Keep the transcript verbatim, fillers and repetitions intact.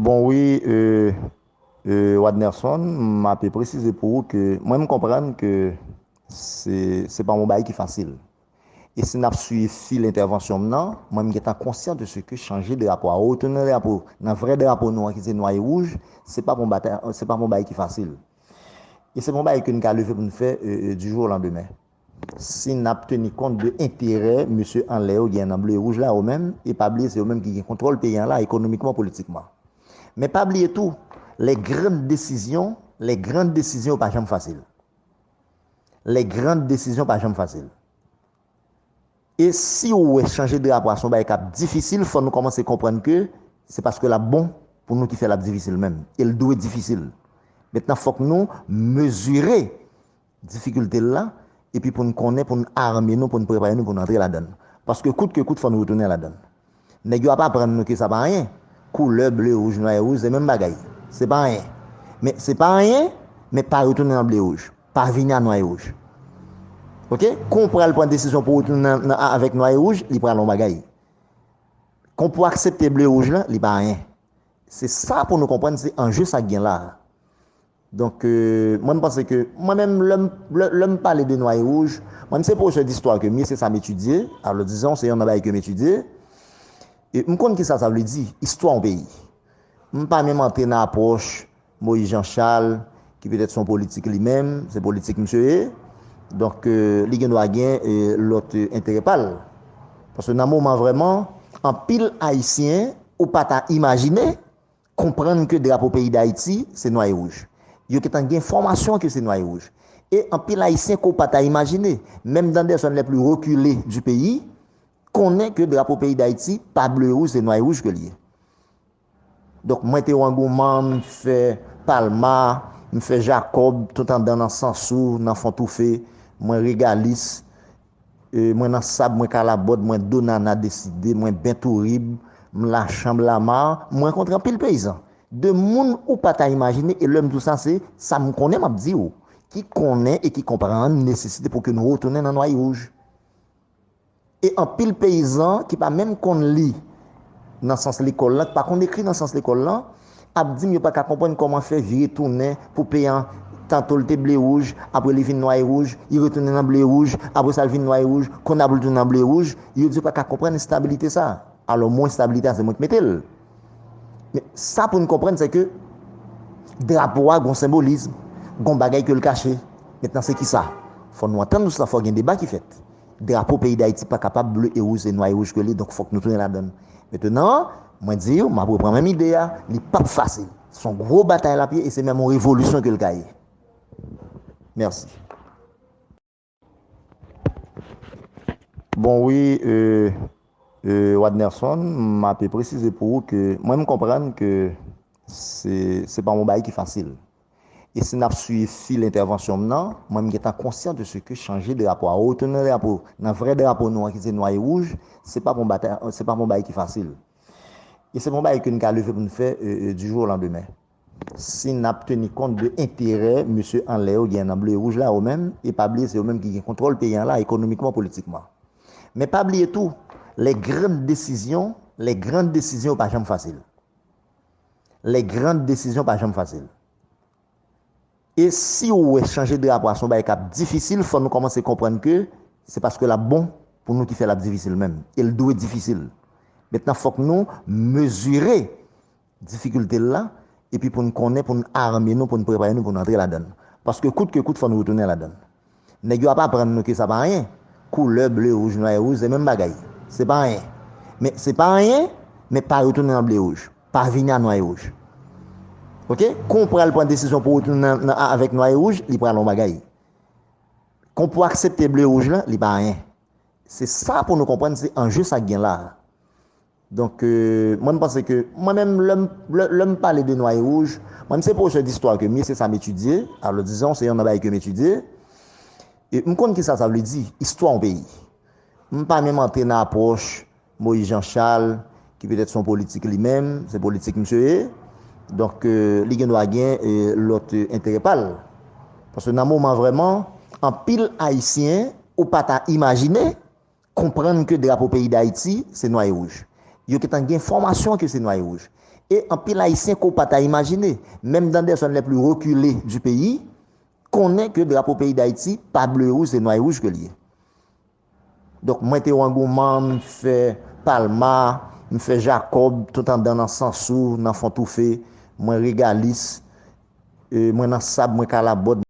Bon, wi, euh, euh, Wadnerson, m ape presize pou ou ke mwen, m konprann ke se, se pa yon bagay ki fasil. E si n ap swiv fil entèvansyon m nan, mwen, m gentan konsyan de se ke chanje drapo a, retounen drapo nan vrè drapo nou an ki se nwa e wouj, se pa pou yon batay, se pa pou yon bagay ki fasil. E se pa yon bagay ke n ka leve pou n fè, euh, euh, du jour au lendemain. Si n ap teni kont de enterè mesye anlè yo gen nan ble e wouj la yo menm, e pa bliye se yo menm ki gen kontwòl peyi an la ekonomikman, politikman. Men pa bliye tou, les grandes décisions, les grandes décisions pa janm fasil. Les grandes décisions pa janm fasil. E si w wè chanje drapo a se yon bagay k ap difisil, fò nou kòmanse konprann ke se paske l ap bon pou nou ki fè l ap difisil menm. E l dwe difisil. Mentnan, fòk nou mezire difikilte l la, epi pou n konnen, pou n ame nou, pou n prepare nou, pou n antre ladan l. Paske kout ke kout, fò nou retounen ladan l. Nèg yo ap aprann nou ke sa pa anyen. Koulè ble, wouj, nwa e wouj, se menm bagay. Se pa anyen. Men se pa anyen, men pa retounen nan ble e wouj. Pa vini a nwa e wouj. Oke? Kon w pral pran desizyon pou w retounen nan, nan, avèk nwa e wouj, li pral yon bagay. Kon w pou aksepte ble e wouj la, li pa anyen. Se sa pou nou konprann, se anje sa k gen la a. Donk, euh, mwen, m panse ke, mwen menm, lè m, lè, lè m pale de nwa e wouj, mwen, m se pwofesè distwa ke m ye, se sa m etidye. Alò, dizon, se yonn nan bagay ke m etidye. E m konn ki sa sa vle di, istwa yon peyi. M pa menm antre nan apwòch Moïse Jean Charles, ki petèt se yon politik li menm, se politik misye ye. Donk, euh, li gen dwa gen, euh, lòt, euh, enterè pa l. Paske nan moman vrèman, anpil Ayisyen, ou pa ta imajine, konprann ke drapo peyi Dayiti, se nwa e wouj. Yo gentan gen enfòmasyon ke se nwa e wouj. E anpil Ayisyen ke w pa ta imajine, menm dans des zones les plus reculées du pays, konnen ke drapo peyi Dayiti pa ble e wouj, se nwa e wouj ke l ye. Donk, mwen te Wangouman, m fè Palma, m fè Jakòb, toupandan nan Sansou, nan Fon Toufe, mwen Regalis, e, mwen nan Sab, mwen Kalabòd, mwen Donana, Deside, mwen Bentourib, m Lachanm, Lamar, m rankontre anpil peyizan. De moun ou pa ta imajine, e lè m di w sa, se sa m konnen m ap di w, ki konnen e ki konprann nesesite pou ke nou retounen nan nwa e wouj. E anpil peyizan ki pa menm konn li nan sans lekòl lan, ki pa konn ekri nan sans lekòl lan, ap di m yo pa ka konprann kòman fè vire tounen pou peyi an, tanto l te ble wouj, apre li vin nwa e wouj, li retounen nan ble wouj, apre sa l vin nwa e wouj, kounye a pou l tounen nan ble wouj, yo di yo pa ka konprann enstabilite sa. Alò, mo enstabilite a, se mwen ki mete l. Men sa pou n konprann, se ke drapo a gon senbolis, gon bagay ke l kache. Mentnan, se ki sa? Fò nou antann nou sou sa, fò gen deba ki fèt. Drapo peyi Dayiti pa kapab ble e wouj, se nwa e wouj ke li, donk fòk nou tounen ladan l. Mentnan, mwen di w, m ap reprann menm ide a, li p ap fasil. Se yon gwo batay l ap ye e se menm yon revolisyon ke l ka ye. Mèsi. Bon, wi, euh, euh, Wadnerson, m ape presize pou ou ke mwen, m konprann ke se, se pa yon bagay ki fasil. E si n ap swiv fil entèvansyon m nan, mwen, m gentan konsyan de se ke chanje drapo a, retounen drapo nan vrè drapo nou an ki se nwa e wouj, se pa pou yon batay, se pa pou yon bagay ki fasil. E se pa yon bagay ke n ka leve pou n fè, euh, euh, du jour au lendemain. Si n ap teni kont de enterè mesye anlè yo gen nan ble e wouj la yo menm, e pa bliye se yo menm ki gen kontwòl peyi an la ekonomikman, politikman. Men pa bliye tou, les grandes décisions, les grandes décisions pa janm fasil. Les grandes décisions pa janm fasil. E si w wè chanje drapo a se yon bagay k ap difisil, fò nou kòmanse konprann ke se paske l ap bon pou nou ki fè l ap difisil menm. E l dwe difisil. Mentnan, fòk nou mezire difikilte l la, epi pou n konnen, pou n ame nou, pou n prepare nou, pou n antre ladan l. Paske kout ke kout, fò nou retounen ladan l. Nèg yo ap aprann nou ke sa pa anyen. Koulè ble, wouj, nwa e wouj, se menm bagay. Se pa anyen. Men se pa anyen, men pa retounen nan ble e wouj. Pa vini a nwa e wouj. Oke? Kon w pral pran desizyon pou w retounen nan, nan, avèk nwa e wouj, li pral yon bagay. Kon w pou aksepte ble e wouj la, li pa anyen. Se sa pou nou konprann, se anje sa k gen la a. Donk, euh, mwen, m panse ke, mwen menm, lè m, lè, lè m pale de nwa e wouj, mwen, m se pwofesè distwa ke m ye, se sa m etidye. Alò, dizon, se yonn nan bagay ke m etidye. E m konn ki sa sa vle di, istwa yon peyi. M pa menm antre nan apwòch Moïse Jean Charles, ki petèt se yon politik li menm, se politik misye ye. Donk, euh, li gen dwa gen, euh, lòt, euh, enterè pa l. Paske nan moman vrèman, anpil Ayisyen, ou pa ta imajine, konprann ke drapo peyi Dayiti, se nwa e wouj. Yo gentan gen enfòmasyon ke se nwa e wouj. E anpil Ayisyen ke w pa ta imajine, menm dans des zones les plus reculées du pays, konnen ke drapo peyi Dayiti pa ble e wouj, se nwa e wouj ke l ye. Donk, mwen te Wangouman, m fè Palma, m fè Jakòb, tout andan nan Sansou, nan Fon Toufe, mwen Regalis, e, mwen nan Sab, mwen Kalabòd,